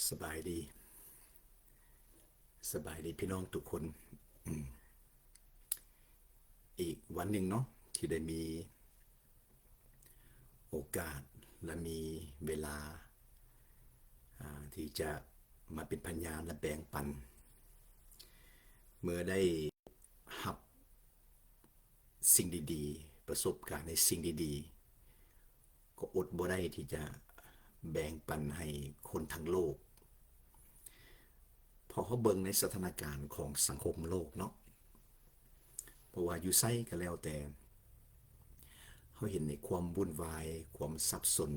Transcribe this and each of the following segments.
ສະບາຍດີ ສະບາຍດີພີ່ນ້ອງທຸກຄົນ. ອືມ ອີກວັນໜຶ່ງເນາະ ທີ່ໄດ້ມີໂອກາດ ແລະ ມີເວລາ ອາ ທີ່ຈະມາເປັນພະຍານ ແລະ ແບ່ງປັນ ເມື່ອໄດ້ຮັບສິ່ງດີໆ ປະສົບການໃນສິ່ງດີໆ ກໍອົດບໍ່ໄດ້ທີ່ຈະແບ່ງປັນໃຫ້ຄົນທັງໂລກ. ເພາະເຮົາເບິ່ງໃນສະຖານະການຂອງສັງຄົມໂລກເນາະ ບໍ່ວ່າຢູ່ໃສກໍແລ້ວແຕ່ ເຮົາເຫັນໃນຄວາມວຸ່ນວາຍ ຄວາມສັບສົນ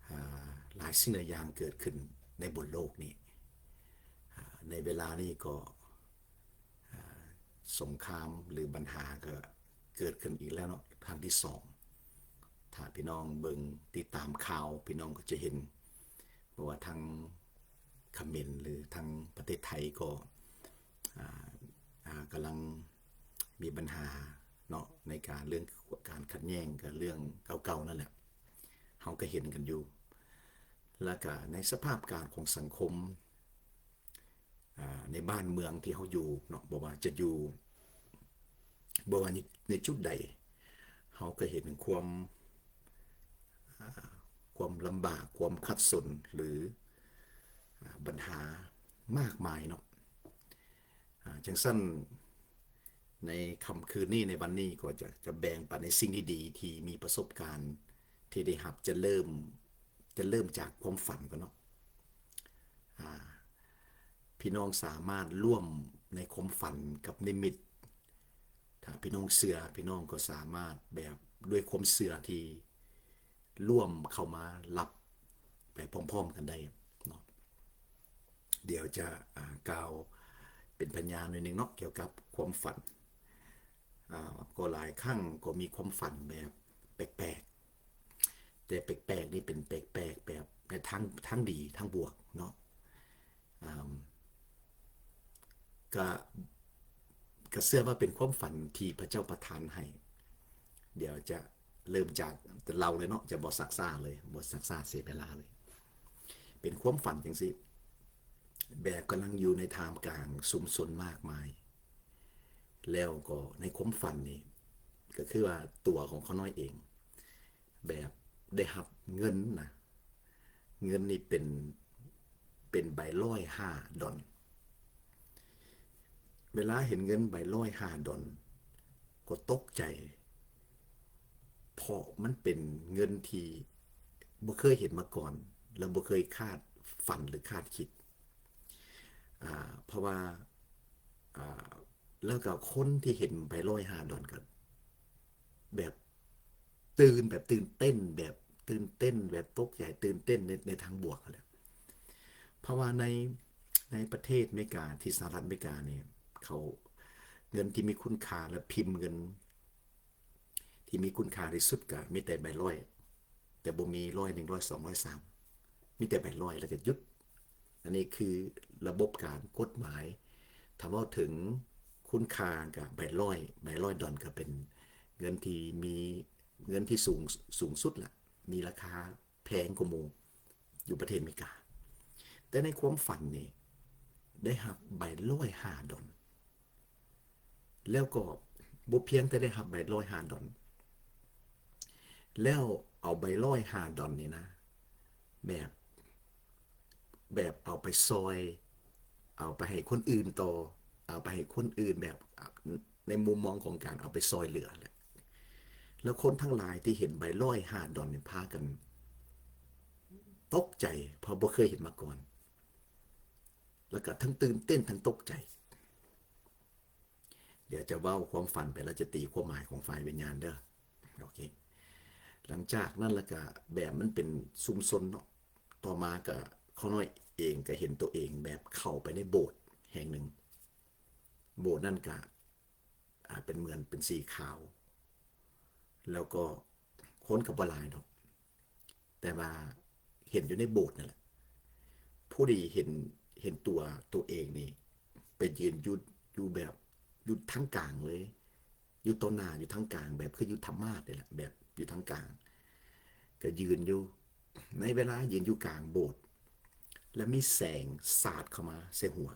ອາ ຫຼາຍສິ່ງຫຼາຍຢ່າງເກີດຂຶ້ນໃນບົນໂລກນີ້. ອາ ໃນເວລານີ້ກໍ ອາ ສົງຄາມ ຫຼື ບັນຫາກໍເກີດຂຶ້ນອີກແລ້ວເນາະ ຄັ້ງທີສອງ. ຖ້າພີ່ນ້ອງເບິ່ງຕິດຕາມຂ່າວ ພີ່ນ້ອງກໍຈະເຫັນ ເພາະວ່າທາງຂະເໝນ ຫຼື ທາງປະເທດໄທກໍ ອາ ອາ ກຳລັງມີບັນຫາເນາະ ໃນການເລື່ອງການຂັດແຍ່ງ ກໍເລື່ອງເກົ່າໆນັ້ນແຫຼະ ເຮົາກໍເຫັນກັນຢູ່. ແລ້ວກະໃນສະພາບການຂອງສັງຄົມ ອາ ໃນບ້ານເມືອງທີ່ເຮົາຢູ່ເນາະ ບໍ່ວ່າຈະຢູ່ ບໍ່ວ່າໃນ ໃນຈຸດໃດ ເຮົາກໍເຫັນຄວາມ ອາ ຄວາມລຳບາກ ຄວາມຂັດສົນ ຫຼື ອາ ບັນຫາມາກມາຍເນາະ. ອາ ຈັ່ງຊັ້ນ ໃນຄ່ຳຄືນນີ້ ໃນວັນນີ້ກໍຈະ ຈະແບ່ງປັນໃນສິ່ງດີໆ ທີ່ມີປະສົບການທີ່ໄດ້ຮັບ. ຈະເລີ່ມ ຈະເລີ່ມຈາກຄວາມຝັນກ່ອນເນາະ. ອາ ພີ່ນ້ອງສາມາດຮ່ວມໃນຄວາມຝັນກັບນິມິດ. ຖ້າພີ່ນ້ອງເຊື່ອ ພີ່ນ້ອງກໍສາມາດແບບດ້ວຍຄວາມເຊື່ອທີ່ ຮ່ວມເຂົ້າມາຮັບໄປພ້ອມໆກັນໄດ້ເນາະ. ດຽວຈະ ອາ ກ່າວເປັນພະຍານໜ້ອຍໜຶ່ງເນາະ ກ່ຽວກັບຄວາມຝັນ. ອາ ກໍຫຼາຍຄັ້ງກໍມີຄວາມຝັນແບບແປກໆ ແຕ່ແປກໆນີ້ເປັນແປກໆແບບໃນທາງ ທາງດີ ທາງບວກເນາະ. ອາ ກະ ກະເຊື່ອວ່າເປັນຄວາມຝັນທີ່ພະເຈົ້າປະທານໃຫ້. ດຽວຈະເລີ່ມຈາກເລົ່າເລີຍເນາະ ຈະບໍ່ຊັກຊ້າເລີຍ ບໍ່ຊັກຊ້າເສຍເວລາເລີຍ. ເປັນຄວາມຝັນຈັ່ງຊີ້ ແບບກຳລັງຢູ່ໃນທ່າມກາງຊຸມຊົນມາກມາຍ ແລ້ວກໍໃນຄວາມຝັນນີ້ ກໍຄືວ່າຕົວຂອງຂ້ານ້ອຍເອງ ແບບໄດ້ຮັບເງິນນະ ເງິນນີ້ເປັນ ເປັນໃບຮ້ອຍຫ້າດອນ. ເວລາເຫັນເງິນໃບຮ້ອຍຫ້າດອນ ກໍຕົກໃຈ ເພາະມັນເປັນເງິນທີ່ບໍ່ເຄີຍເຫັນມາກ່ອນ ແລະ ບໍ່ເຄີຍຄາດຝັນ ຫຼື ຄາດຄິດ. ອາ ເພາະວ່າ ອາ ແລ້ວກໍຄົນທີ່ເຫັນໃບຮ້ອຍຫ້າດອນກໍແບບຕື່ນ ແບບຕື່ນເຕັ້ນ ແບບຕື່ນເຕັ້ນ ແບບຕົກໃຈ ຕື່ນເຕັ້ນໃນ ໃນທາງບວກຫັ້ນແຫຼະ. ເພາະວ່າໃນ ໃນປະເທດອາເມລິກາ ທີ່ສະຫະລັດອາເມລິການີ້ ເຂົາ ເງິນທີ່ມີຄຸນຄ່າ ແລະ ພິມເງິນ ທີ່ມີຄຸນຄ່າທີ່ສຸດກໍມີແຕ່ໃບຮ້ອຍ ແຕ່ບໍ່ມີຮ້ອຍໜຶ່ງ ຮ້ອຍສອງ ຮ້ອຍສາມ ມີແຕ່ໃບຮ້ອຍ ແລ້ວກໍຢຸດ. ອັນນີ້ຄືລະບົບການກົດໝາຍ. ຖ້າເວົ້າເຖິງຄຸນຄ່າກໍໃບຮ້ອຍ ໃບຮ້ອຍດອນກໍເປັນເງິນທີ່ມີ ເງິນທີ່ສູງ ສູງສຸດລະ ມີລາຄາ ແພງກວ່າໝູ່ຢູ່ປະເທດອາເມລິກາ. ແຕ່ໃນຄວາມຝັນນີ້ ໄດ້ຮັບໃບຮ້ອຍຫ້າດອນ ແລ້ວກໍບໍ່ພຽງແຕ່ໄດ້ຮັບໃບຮ້ອຍຫ້າດອນ ແລ້ວເອົາໃບຮ້ອຍຫ້າດອນນີ້ນະ ແບບ ແບບເອົາໄປຊ່ອຍ ເອົາໄປໃຫ້ຄົນອື່ນຕໍ່ ເອົາໄປໃຫ້ຄົນອື່ນ ແບບ ໃນມຸມມອງຂອງການເອົາໄປຊ່ອຍເຫຼືອແຫຼະ. ແລ້ວຄົນທັງຫຼາຍທີ່ເຫັນໃບຮ້ອຍຫ້າດອນນີ້ພາກັນຕົກໃຈ ເພາະບໍ່ເຄີຍເຫັນມາກ່ອນ ແລ້ວກໍທັງຕື່ນເຕັ້ນທັງຕົກໃຈ. ດຽວຈະເວົ້າຄວາມຝັນໄປ ແລ້ວຈະຕີຄວາມໝາຍຂອງຝ່າຍວິນຍານເດີ. ໂອເຄ ຫຼັງຈາກນັ້ນແລ້ວກະແບບມັນເປັນຊຸມຊົນເນາະ ຕໍ່ມາກະຂ້ານ້ອຍເອງກະເຫັນໂຕເອງແບບເຂົ້າໄປໃນໂບດແຫ່ງໜຶ່ງ. ໂບດນັ້ນກະ ອາ ເປັນເໝືອນເປັນສີຂາວ ແລ້ວກໍຄົນກໍບໍ່ຫຼາຍດອກ ແຕ່ວ່າເຫັນຢູ່ໃນໂບດນັ້ນແຫຼະ ຜູ້ທີ່ເຫັນ ເຫັນຕົວ ຕົວເອງນີ້ໄປຢືນຢູ່ ຢູ່ແບບ ຢູ່ທາງກາງເລີຍ ຢູ່ຕໍ່ໜ້າ ຢູ່ທາງກາງ ແບບຄືຢູ່ທຳມາດນີ້ແຫຼະ ແບບຢູ່ທາງກາງ ກໍຢືນຢູ່. ໃນເວລາຢືນຢູ່ກາງໂບດ ແລະມີແສງສາດເຂົ້າມາໃສ່ຫົວ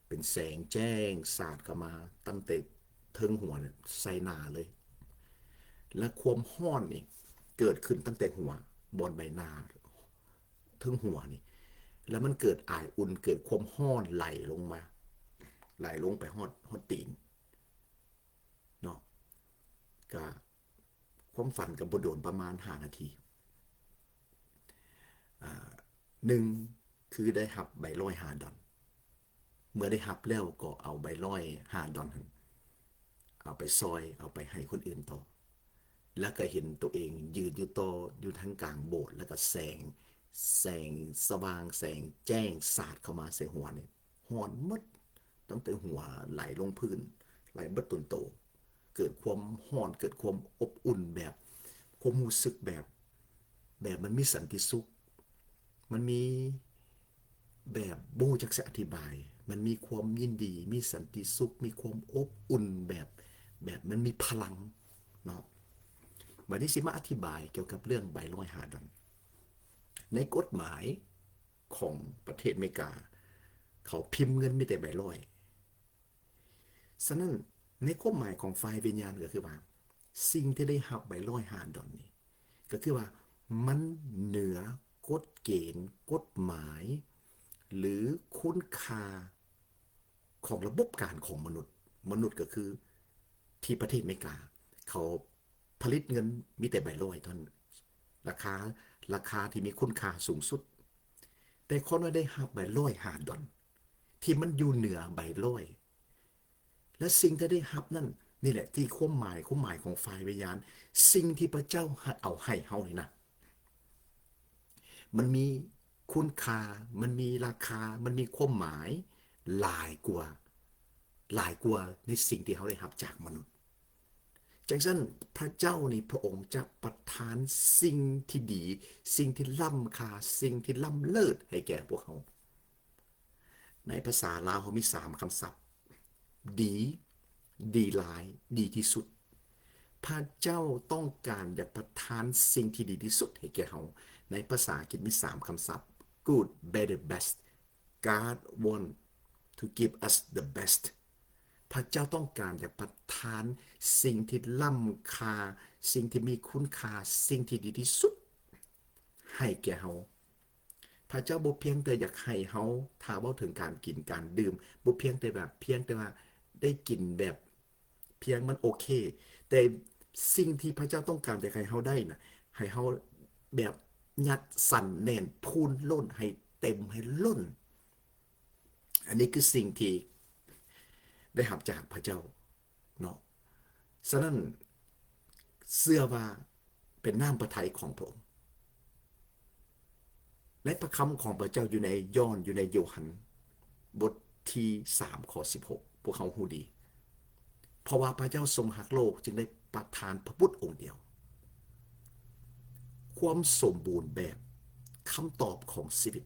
ເປັນແສງແຈ້ງສາດເຂົ້າມາຕັ້ງແຕ່ເທິງຫົວໃສ່ໜ້າເລີຍ ແລະຄວາມຮ້ອນນີ້ເກີດຂຶ້ນຕັ້ງແຕ່ຫົວ ບ່ອນໃບໜ້າ ເທິງຫົວນີ້ ແລະມັນເກີດອາຍອຸ່ນ ເກີດຄວາມຮ້ອນໄຫຼລົງມາ ໄຫຼລົງໄປຮອດ ຮອດຕີນເນາະ. ກະ ຄວາມຝັນກໍບໍ່ໂດນ ປະມານຫ້ານາທີ ອາ ໜຶ່ງ ຄືໄດ້ຮັບໃບຮ້ອຍຫ້າດອນ ເມື່ອໄດ້ຮັບແລ້ວກໍເອົາໃບຮ້ອຍຫ້າດອນຫັ້ນ ເອົາໄປຊ່ອຍ ເອົາໄປໃຫ້ຄົນອື່ນຕໍ່ ແລ້ວກໍເຫັນໂຕເອງຢືນຢູ່ຕໍ່ ຢູ່ທາງກາງໂບດ ແລ້ວກໍແສງ ແສງສະຫວ່າງ ແສງແຈ້ງສາດເຂົ້າມາໃສ່ຫົວນີ້ ຮ້ອນໝົດ ຕັ້ງແຕ່ຫົວໄຫຼລົງພື້ນ ໄຫຼເບິດຕົນໂຕ ເກີດຄວາມຮ້ອນ ເກີດຄວາມອົບອຸ່ນ ແບບ ຄວາມຮູ້ສຶກແບບ ແບບມັນມີສັນຕິສຸກ ມັນມີແບບ ບໍ່ຮູ້ຈັກຊິອະທິບາຍ ມັນມີຄວາມຍິນດີ ມີສັນຕິສຸກ ມີຄວາມອົບອຸ່ນ ແບບ ແບບມັນມີພະລັງເນາະ. ບັດນີ້ຊິມາອະທິບາຍກ່ຽວກັບເລື່ອງໃບຮ້ອຍຫ້າດອນ ໃນກົດໝາຍ ຂອງປະເທດເມກາ ເຂົາພິມເງິນມີແຕ່ໃບຮ້ອຍ. ສະນັ້ນ ໃນຄວາມໝາຍຂອງຝ່າຍວິນຍານກໍຄືວ່າ ສິ່ງທີ່ໄດ້ຮັບໃບຮ້ອຍຫ້າດອນນີ້ ກໍຄືວ່າມັນເໜືອກົດເກນ ກົດໝາຍ ຫຼື ຄຸນຄ່າຂອງລະບົບການຂອງມະນຸດ. ມະນຸດກໍຄືທີ່ປະເທດເມກາ ເຂົາ ຜະລິດເງິນມີແຕ່ໃບຮ້ອຍເທົ່ານັ້ນ ລາຄາ ລາຄາທີ່ມີຄຸນຄ່າສູງສຸດ. ແຕ່ຂ້ອນ້ອຍໄດ້ຮັບໃບຮ້ອຍຫ້າດອນ ທີ່ມັນຢູ່ເໜືອໃບຮ້ອຍ ແລະ ສິ່ງທີ່ໄດ້ຮັບນັ້ນ ນີ້ແຫຼະທີ່ຄວາມໝາຍ ຄວາມໝາຍຂອງຝ່າຍວິນຍານ ສິ່ງທີ່ພະເຈົ້າໃຫ້ ເອົາໃຫ້ເຮົານີ້ນະ ມັນມີຄຸນຄ່າ ມັນມີລາຄາ ມັນມີຄວາມໝາຍຫຼາຍກວ່າ ຫຼາຍກວ່າໃນສິ່ງທີ່ເຮົາໄດ້ຮັບຈາກມະນຸດ. ຈັ່ງຊັ້ນ ພະເຈົ້ານີ້ ພະອົງຈະປະທານສິ່ງທີ່ດີ ສິ່ງທີ່ລ້ຳຄ່າ ສິ່ງທີ່ລ້ຳເລີດໃຫ້ແກ່ພວກເຮົາ. ໃນພາສາລາວເຮົາມີສາມຄຳສັບ ດີ ດີຫຼາຍ ດີທີ່ສຸດ. ພະເຈົ້າຕ້ອງການຢາກປະທານສິ່ງທີ່ດີທີ່ສຸດໃຫ້ແກ່ເຮົາ. ໃນພາສາອັງກິດມີສາມຄຳສັບ good, better, best. God want to give us the best. ພະເຈົ້າຕ້ອງການຢາກປະທານສິ່ງທີ່ລ້ຳຄ່າ ສິ່ງທີ່ມີຄຸນຄ່າ ສິ່ງທີ່ດີທີ່ສຸດໃຫ້ແກ່ເຮົາ. ພະເຈົ້າບໍ່ພຽງແຕ່ຢາກໃຫ້ເຮົາ ຖ້າເວົ້າເຖິງການກິນການດື່ມ ບໍ່ພຽງແຕ່ແບບ ພຽງແຕ່ວ່າໄດ້ກິນແບບ ພຽງມັນໂອເຄ ແຕ່ສິ່ງທີ່ພະເຈົ້າຕ້ອງການຢາກໃຫ້ເຮົາໄດ້ນະ ໃຫ້ເຮົາແບບຍັດສັນແໜ້ນພູນລົ້ນ ໃຫ້ເຕັມ ໃຫ້ລົ້ນ. ອັນນີ້ຄືສິ່ງທີ່ໄດ້ຮັບຈາກພະເຈົ້າເນາະ. ສະນັ້ນ ເຊື່ອວ່າ ເປັນນ້ຳພະໄທຂອງພະອົງ. ໃນພະຄຳຂອງພະເຈົ້າຢູ່ໃນ ຍ້ອນຢູ່ໃນໂຍຮັນ ບົດທີສາມ ຂໍ້ສິບຫົກ ພວກເຮົາຮູ້ດີ ເພາະວ່າພະເຈົ້າຊົງຮັກໂລກ ຈຶ່ງໄດ້ປະທານພະບຸດອົງດຽວ. ຄວາມສົມບູນແບບ ຄຳຕອບຂອງຊີວິດ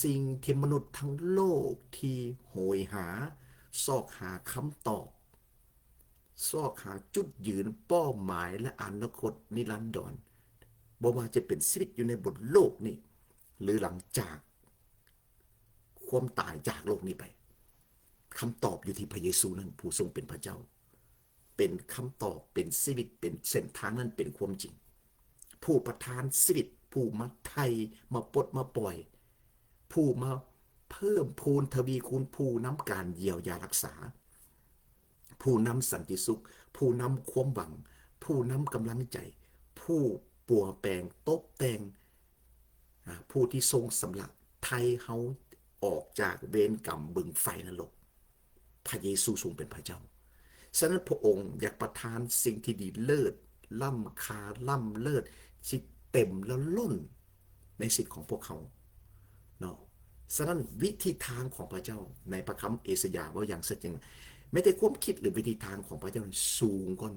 ສິ່ງທີ່ມະນຸດທັງໂລກທີ່ໂຫຍຫາ ຊອກຫາຄຳຕອບ ຊອກຫາຈຸດຢືນ ເປົ້າໝາຍ ແລະ ອະນາຄົດນິລັນດອນ, ບໍ່ວ່າຈະເປັນຊີວິດຢູ່ໃນບົນໂລກນີ້ ຫຼື ຫຼັງຈາກຄວາມຕາຍຈາກໂລກນີ້ໄປ, ຄຳຕອບຢູ່ທີ່ພະເຢຊູນັ້ນ ຜູ້ຊົງເປັນພະເຈົ້າ, ເປັນຄຳຕອບ, ເປັນຊີວິດ, ເປັນເສັ້ນທາງນັ້ນ, ເປັນຄວາມຈິງ, ຜູ້ປະທານຊີວິດ, ຜູ້ມາໄຖ່, ມາປົດ, ມາປ່ອຍ, ຜູ້ມາເພີ່ມພູນທະວີຄູນ, ຜູ້ນຳການຢຽວຢາຮັກສາ, ຜູ້ນຳສັນຕິສຸກ, ຜູ້ນຳຄວາມຫວັງ, ຜູ້ນຳກຳລັງໃຈ, ຜູ້ປົວແປງ, ຕົບແຕ່ງ, ອາ, ຜູ້ທີ່ຊົງຊຳລະໄຖ່ເຮົາອອກຈາກເວນກຳບຶງໄຟນະລົກ. ພະເຢຊູຊົງເປັນພະເຈົ້າ. ສະນັ້ນ ພະອົງຢາກປະທານສິ່ງທີ່ດີເລີດ, ລ້ຳຄ່າ, ລ້ຳເລີດ, ທີ່ເຕັມແລະລົ້ນໃນຊີວິດຂອງພວກເຮົາເນາະ. ສະນັ້ນ ວິທີທາງຂອງພະເຈົ້າ ໃນພະຄຳເອສາຍາເວົ້າຢ່າງຊັດເຈນ, ແມ້ແຕ່ຄວາມຄິດ ຫຼື ວິທີທາງຂອງພະເຈົ້າສູງກ່ອນ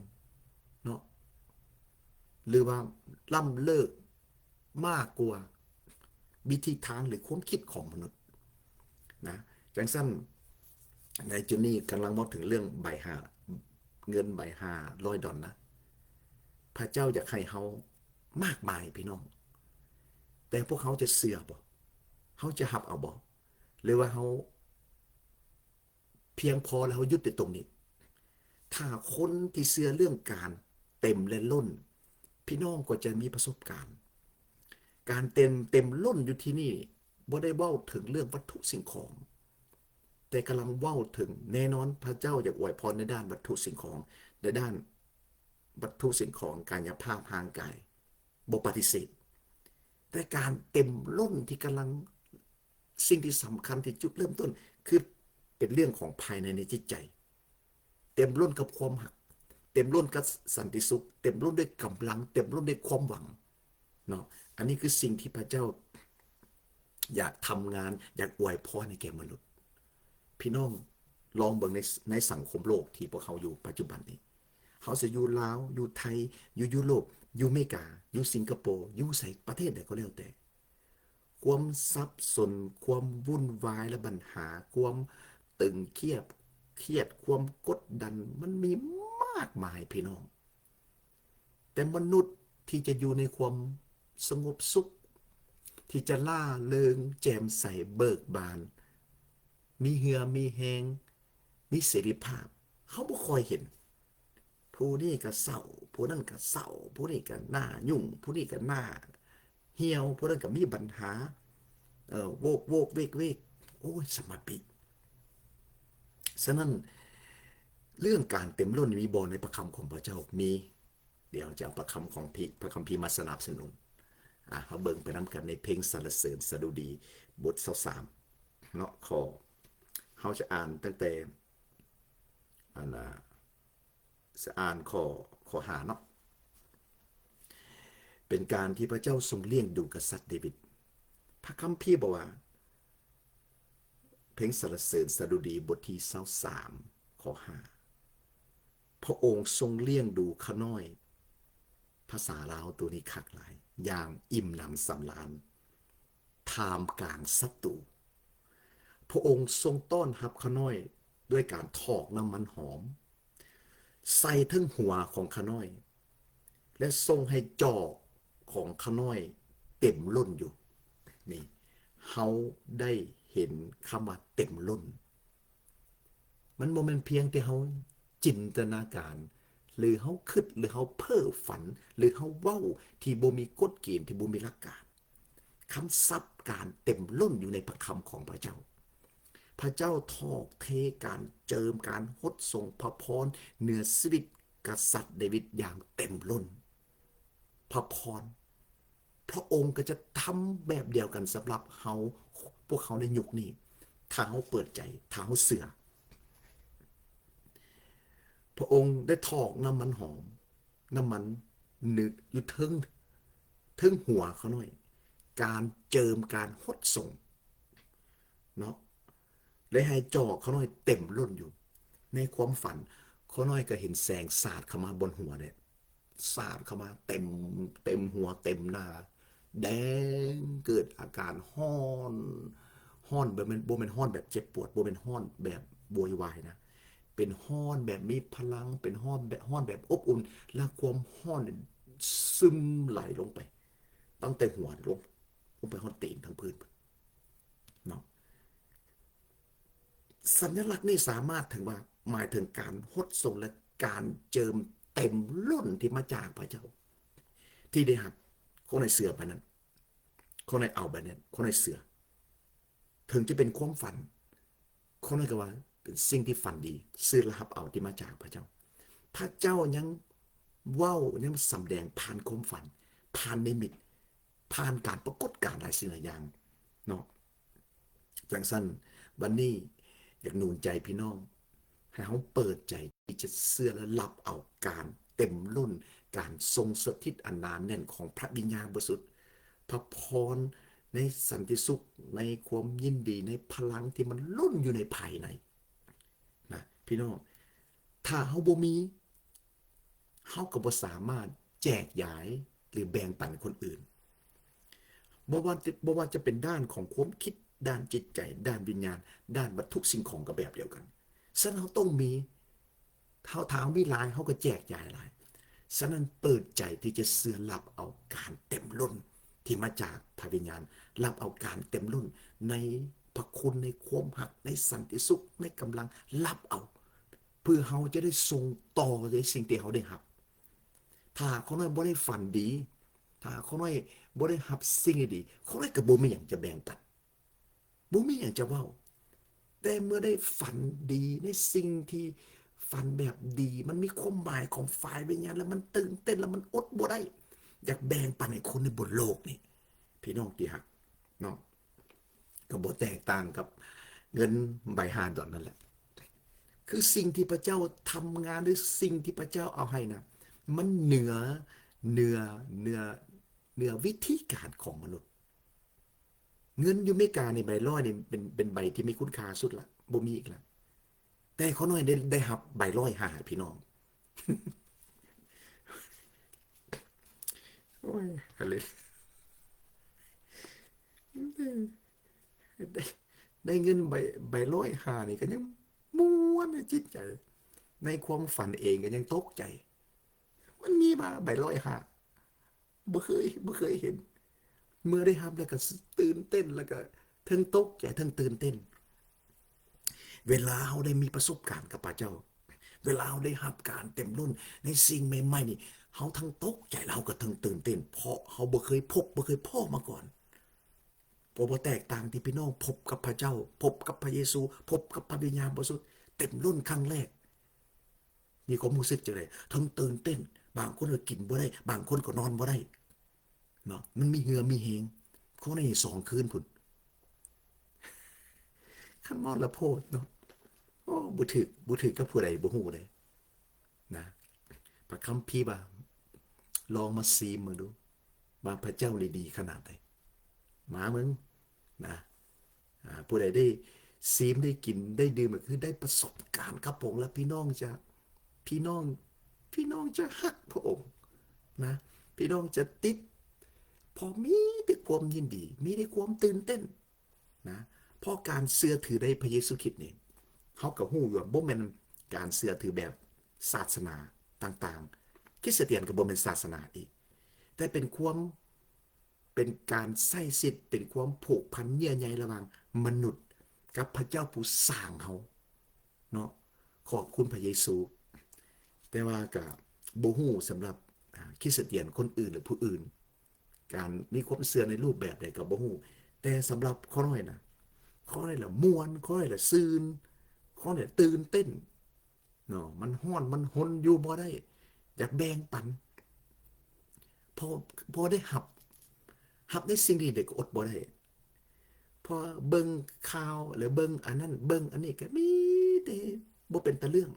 ເນາະ, ຫຼືວ່າລ້ຳເລີດ ມາກກວ່າວິທີທາງ ຫຼື ຄວາມຄິດຂອງມະນຸດນະ. ຈັ່ງຊັ້ນ ໃນຈຸດນີ້ກຳລັງເວົ້າເຖິງເລື່ອງໃບຫ້າ ເງິນໃບຫ້າຮ້ອຍດອນນະ. ພະເຈົ້າຢາກໃຫ້ເຮົາມາກມາຍ ພີ່ນ້ອງ, ແຕ່ພວກເຮົາຈະເຊື່ອບໍ່? ເຮົາຈະຮັບເອົາບໍ່? ຫຼືວ່າເຮົາພຽງພໍແລ້ວ ເຮົາຢຸດແຕ່ຕົງນີ້? ຖ້າຄົນທີ່ເຊື່ອເລື່ອງການເຕັມ ແລະ ລົ້ນ, ພີ່ນ້ອງກໍຈະມີປະສົບການ. ການເຕັມ, ເຕັມລົ້ນຢູ່ທີ່ນີ້ ບໍ່ໄດ້ເວົ້າເຖິງເລື່ອງວັດຖຸສິ່ງຂອງ, ແຕ່ກຳລັງເວົ້າເຖິງ, ແນ່ນອນ ພະເຈົ້າຢາກອວຍພອນໃນດ້ານວັດຖຸສິ່ງຂອງ, ໃນດ້ານວັດຖຸສິ່ງຂອງ, ກາຍະພາບຮ່າງກາຍ, ບໍ່ປະຕິເສດ. ແຕ່ການເຕັມລົ້ນທີ່ກຳລັງ, ສິ່ງທີ່ສຳຄັນທີ່ຈຸດເລີ່ມຕົ້ນ ຄືເປັນເລື່ອງຂອງພາຍໃນ ໃນຈິດໃຈ. ເຕັມລົ້ນກັບຄວາມຮັກ, ເຕັມລົ້ນກັບສັນຕິສຸກ, ເຕັມລົ້ນດ້ວຍກຳລັງ, ເຕັມລົ້ນດ້ວຍຄວາມຫວັງເນາະ. ອັນນີ້ຄືສິ່ງທີ່ພະເຈົ້າຢາກທຳງານ, ຢາກອວຍພອນໃຫ້ແກ່ມະນຸດ. ພີ່ນ້ອງລອງເບິ່ງໃນ, ໃນສັງຄົມໂລກທີ່ພວກເຮົາຢູ່ປັດຈຸບັນນີ້. ເຮົາຈະຢູ່ລາວ, ຢູ່ໄທ, ຢູ່ຢູໂຣບ, ຢູ່ເມກາ, ຢູ່ສິງກະໂປ, ຢູ່ໃສ, ປະເທດໃດກໍແລ້ວແຕ່. ຄວາມສັບສົນ, ຄວາມວຸ່ນວາຍ ແລະ ບັນຫາ, ຄວາມຕຶງຄຽດ, ຄຽດ, ຄວາມກົດດັນ, ມັນມີມາກມາຍ, ພີ່ນ້ອງ. ແຕ່ມະນຸດທີ່ຈະຢູ່ໃນຄວາມສະຫງົບສຸກ, ທີ່ຈະລ່າເລີງ, ແຈ່ມໃສ, ເບີກບານ, ມີເຫື່ອມີແຮງ, ມີເສລີພາບ, ເຮົາບໍ່ຄ່ອຍເຫັນ. ຜູ້ນີ້ກໍເສົ້າ, ຜູ້ນັ້ນກໍເສົ້າ, ຜູ້ນີ້ກໍໜ້າຫຍຸ້ງ, ຜູ້ນີ້ກໍໜ້າຫ່ຽວ, ຜູ້ນັ້ນກໍມີບັນຫາ, ເອີ, ໂວກໆເວກໆ, ໂອ້ຍ, ສະມາປິ. ສະນັ້ນ, ເລື່ອງການເຕັມລົ້ນມີບໍ່ໃນພະຄຳຂອງພະເຈົ້າ? ມີ. ດຽວຈະເອົາພະຄຳຂອງພີ, ພະຄຳພີມາສະໜັບສະໜູນ. ອາ, ເຮົາເບິ່ງໄປນຳກັນໃນເພງສັນລະເສີນສະດຸດີ ບົດຊາວສາມເນາະ, ຂໍ້, ເຮົາຈະອ່ານຕັ້ງແຕ່ ອັນນ່າ ຈະອ່ານຂໍ້, ຂໍ້ຫ້າເນາະ. ເປັນການທີ່ພະເຈົ້າຊົງລ້ຽງດູກະສັດເດວິດ. ພະຄຳພີບອກວ່າ, ເພງສັນລະເສີນສະດຸດີ ບົດທີຊາວສາມ ຂໍ້ຫ້າ, ພະອົງຊົງລ້ຽງດູຂ້ານ້ອຍ, ພາສາລາວໂຕນີ້ຄັກຫຼາຍ, ຢ່າງອີ່ມໜຳສຳລານ ທ່າມກາງສັດຕູ. ພະອົງຊົງຕ້ອນຮັບຂ້ານ້ອຍດ້ວຍການຖອກນ້ຳມັນຫອມ ໃສ່ເທິງຫົວຂອງຂ້ານ້ອຍ ແລະ ຊົງໃຫ້ຈອກຂອງຂ້ານ້ອຍເຕັມລົ້ນຢູ່. ນີ້ ເຮົາໄດ້ເຫັນຄຳວ່າເຕັມລົ້ນ. ມັນບໍ່ແມ່ນພຽງແຕ່ເຮົາຈິນຕະນາການ ຫຼື ເຮົາຄິດ ຫຼື ເຮົາເພ້ຝັນ ຫຼື ເຮົາເວົ້າທີ່ບໍ່ມີກົດເກນ ທີ່ບໍ່ມີຫຼັກການ. ຄຳສັບການເຕັມລົ້ນຢູ່ໃນພະຄຳຂອງພະເຈົ້າ. ພະເຈົ້າຖອກເທການເຈີມ ການຫົດສົງພະພອນເໜືອຊີວິດກະສັດເດວິດຢ່າງເຕັມລົ້ນ. ພະພອນ ພະອົງກໍຈະທຳແບບດຽວກັນສຳລັບເຮົາ, ພວກເຮົາໃນຍຸກນີ້, ຖ້າເຮົາເປີດໃຈ, ຖ້າເຮົາເຊື່ອ. ພະອົງໄດ້ຖອກນ້ຳມັນຫອມ, ນ້ຳມັນນຶກຢູ່ເທິງ, ເທິງຫົວຂ້ານ້ອຍ, ການເຈີມ, ການຫົດສົງເນາະ, ແລະ ໃຫ້ຈອກຂ້ານ້ອຍເຕັມລົ້ນຢູ່. ໃນຄວາມຝັນ, ຂ້ານ້ອຍກໍເຫັນແສງສາດເຂົ້າມາບົນຫົວເດ້. ສາດເຂົ້າມາເຕັມ, ເຕັມຫົວເຕັມໜ້າ, ແດງ, ເກີດອາການຮ້ອນ, ຮ້ອນແບບ, ບໍ່ແມ່ນ, ບໍ່ແມ່ນຮ້ອນແບບເຈັບປວດ, ບໍ່ແມ່ນຮ້ອນແບບໂວຍວາຍນະ, ເປັນຮ້ອນແບບມີພະລັງ, ເປັນຮ້ອນແບບ, ຮ້ອນແບບອົບອຸ່ນ, ແລະ ຄວາມຮ້ອນຊຶມໄຫຼລົງໄປ ຕັ້ງແຕ່ຫົວລົງ, ລົງໄປຮອດຕີນທັງພື້ນເນາະ. ສັນຍະລັກນີ້ສາມາດເຖິງວ່າ ໝາຍເຖິງການຫົດສົງ ແລະ ການເຈີມເຕັມລົ້ນທີ່ມາຈາກພະເຈົ້າ ທີ່ໄດ້ຮັບ. ຄົນໃດເຊື່ອປານນັ້ນ, ຄົນໃດເອົາປານນັ້ນ, ຄົນໃດເຊື່ອ, ເຖິງຈະເປັນຄວາມຝັນ, ຄົນນັ້ນກໍວ່າເປັນສິ່ງທີ່ຝັນດີ, ຊື່ລະຮັບເອົາທີ່ມາຈາກພະເຈົ້າ. ພະເຈົ້າຍັງເວົ້າ, ຍັງສຳແດງຜ່ານຄວາມຝັນ, ຜ່ານນິມິດ, ຜ່ານການປາກົດການຫຼາຍສິ່ງຫຼາຍຢ່າງເນາະ. ຈັ່ງຊັ້ນ, ບັດນີ້ຢາກໜູນໃຈພີ່ນ້ອງ ໃຫ້ເຮົາເປີດໃຈທີ່ຈະເຊື່ອ ແລະ ຮັບເອົາການເຕັມລົ້ນ, ການຊົງສະຖິດອັນໜາແໜ້ນຂອງພະວິນຍານບໍລິສຸດ, ພະພອນໃນສັນຕິສຸກ, ໃນຄວາມຍິນດີ, ໃນພະລັງທີ່ມັນລົ້ນຢູ່ໃນພາຍໃນນະ ພີ່ນ້ອງ. ຖ້າເຮົາບໍ່ມີ, ເຮົາກໍບໍ່ສາມາດແຈກຢາຍ ຫຼື ແບ່ງປັນຄົນອື່ນ. ບໍ່ວ່າ, ບໍ່ວ່າຈະເປັນດ້ານຂອງຄວາມຄິດ, ດ້ານຈິດໃຈ, ດ້ານວິນຍານ, ດ້ານວັດຖຸສິ່ງຂອງກໍແບບດຽວກັນ. ສະນັ້ນເຮົາຕ້ອງມີ, ເຮົາ, ຖ້າເຮົາມີຫຼາຍ, ເຮົາກໍແຈກຢາຍຫຼາຍ. ສະນັ້ນເປີດໃຈທີ່ຈະເຊື່ອຮັບເອົາການເຕັມລົ້ນ ທີ່ມາຈາກພະວິນຍານ, ຮັບເອົາການເຕັມລົ້ນໃນພະຄຸນ, ໃນຄວາມຮັກ, ໃນສັນຕິສຸກ, ໃນກຳລັງ, ຮັບເອົາ ເພື່ອເຮົາຈະໄດ້ສົ່ງຕໍ່ໃນສິ່ງທີ່ເຮົາໄດ້ຮັບ. ຖ້າຂ້ານ້ອຍບໍ່ໄດ້ຝັນດີ, ຖ້າຂ້ານ້ອຍບໍ່ໄດ້ຮັບສິ່ງດີໆ, ຂ້ານ້ອຍກໍບໍ່ມີຫຍັງຈະແບ່ງປັນ, ບໍ່ມີຫຍັງຈະເວົ້າ. ແຕ່ເມື່ອໄດ້ຝັນດີໃນສິ່ງທີ່ຝັນແບບດີ, ມັນມີຄວາມໝາຍຂອງຝ່າຍວິນຍານ ແລ້ວມັນຕື່ນເຕັ້ນ ແລ້ວມັນອົດບໍ່ໄດ້ ຢາກແບ່ງປັນໃຫ້ຄົນໃນບົນໂລກນີ້. ພີ່ນ້ອງທີ່ຮັກເນາະ, ກໍບໍ່ແຕກຕ່າງກັບເງິນໃບຫ້າດອນນັ້ນແຫຼະ. ຄືສິ່ງທີ່ພະເຈົ້າທຳງານ ຫຼື ສິ່ງທີ່ພະເຈົ້າເອົາໃຫ້ນະ ມັນເໜືອ, ເໜືອ, ເໜືອ, ເໜືອວິທີການຂອງມະນຸດ. ເງິນຢູ່ເມການີ້ ໃບຮ້ອຍນີ້ເປັນ, ເປັນໃບທີ່ມີຄຸນຄ່າສຸດລະ, ບໍ່ມີອີກລະ. ແຕ່ຂ້ານ້ອຍໄດ້, ໄດ້ຮັບໃບຮ້ອຍຫ້າ ພີ່ນ້ອງ. ໂອ້ຍ ໄດ້, ໄດ້, ໄດ້ເງິນໃບ, ໃບຮ້ອຍຫ້ານີ້ກໍຍັງມ່ວນໃນຈິດໃຈ, ໃນຄວາມຝັນເອງກໍຍັງຕົກໃຈ. ມັນມີວ່າໃບຮ້ອຍຫ້າ ບໍ່ເຄີຍ, ບໍ່ເຄີຍເຫັນ. ເມື່ອໄດ້ຮັບແລ້ວກໍຕື່ນເຕັ້ນ, ແລ້ວກໍເທິງຕົກໃຈ, ເທິງຕື່ນເຕັ້ນ. ເວລາເຮົາໄດ້ມີປະສົບການກັບພະເຈົ້າ, ເວລາເຮົາໄດ້ຮັບການເຕັມລົ້ນໃນສິ່ງໃໝ່ໆນີ້, ເຮົາທັງຕົກໃຈ ແລ້ວເຮົາກໍທັງຕື່ນເຕັ້ນ, ເພາະເຮົາບໍ່ເຄີຍພົບ, ບໍ່ເຄີຍພໍ້ມາກ່ອນ. ບໍ່, ບໍ່ແຕກຕ່າງທີ່ພີ່ນ້ອງພົບກັບພະເຈົ້າ, ພົບກັບພະເຢຊູ, ພົບກັບພະວິນຍານບໍລິສຸດເຕັມລົ້ນຄັ້ງແລກ. ມີຄວາມຮູ້ສຶກຈັ່ງໃດ? ທັງຕື່ນເຕັ້ນ, ບາງຄົນກໍກິນບໍ່ໄດ້, ບາງຄົນກໍນອນບໍ່ໄດ້ເນາະ, ມັນມີເຫື່ອມີແຮງ. ຄົນໃນສອງຄືນພຸ້ນ, ຄັນເວົ້າລະໂພດເນາະ. ໂອ້ ບໍ່ຖືກ, ບໍ່ຖືກກັບຜູ້ໃດບໍ່ຮູ້ເດ້ນະ. ພະຄຳພີວ່າ ລອງມາຊີມເບິ່ງດູ ວ່າພະເຈົ້ານີ້ດີຂະໜາດໃດ. ມາເບິ່ງນະ. ອາ ຜູ້ໃດໄດ້ຊີມ ໄດ້ກິນ ໄດ້ດື່ມ ກໍຄືໄດ້ປະສົບການກັບພະອົງແລ້ວ, ພີ່ນ້ອງຈະ, ພີ່ນ້ອງ, ພີ່ນ້ອງຈະຮັກພະອົງນະ, ພີ່ນ້ອງຈະຕິດ, ເພາະມີແຕ່ຄວາມຍິນດີ, ມີແຕ່ຄວາມຕື່ນເຕັ້ນນະ. ເພາະການເຊື່ອຖືໃນພະເຢຊູຄຣິດນີ້ ເຮົາກໍຮູ້ຢູ່ວ່າບໍ່ແມ່ນການເຊື່ອຖືແບບສາສະໜາຕ່າງໆ, ຄຣິສຕຽນກໍບໍ່ແມ່ນສາສະໜາອີກ, ແຕ່ເປັນຄວາມ ເປັນການໃຊ້ສິດ, ເປັນຄວາມຜູກພັນເຍື່ອໃຍລະຫວ່າງມະນຸດກັບພະເຈົ້າຜູ້ສ້າງເຮົາເນາະ. ຂອບຄຸນພະເຢຊູ. ແຕ່ວ່າກະບໍ່ຮູ້ສຳລັບ ອາ ຄຣິສຕຽນຄົນອື່ນ ຫຼື ຜູ້ອື່ນ, ການມີຄວາມເຊື່ອໃນຮູບແບບໃດກໍບໍ່ຮູ້, ແຕ່ສຳລັບຂ້ອຍນະ, ຂ້ອຍລະມ່ວນ, ຂ້ອຍລະຊື່ນ, ຂ້ອຍລະຕື່ນເຕັ້ນ. ເນາະ, ມັນຮ້ອນ ມັນຮົນ ຢູ່ບໍ່ໄດ້, ຢາກແບ່ງປັນ. ພໍ, ພໍໄດ້ຮັບ, ຮັບໃນສິ່ງດີໆ ກໍອົດບໍ່ໄດ້. ພໍເບິ່ງຂ່າວ ແລ້ວເບິ່ງອັນນັ້ນ ເບິ່ງອັນນີ້ ກໍມີແຕ່ບໍ່ເປັນຕາເລື່ອງ.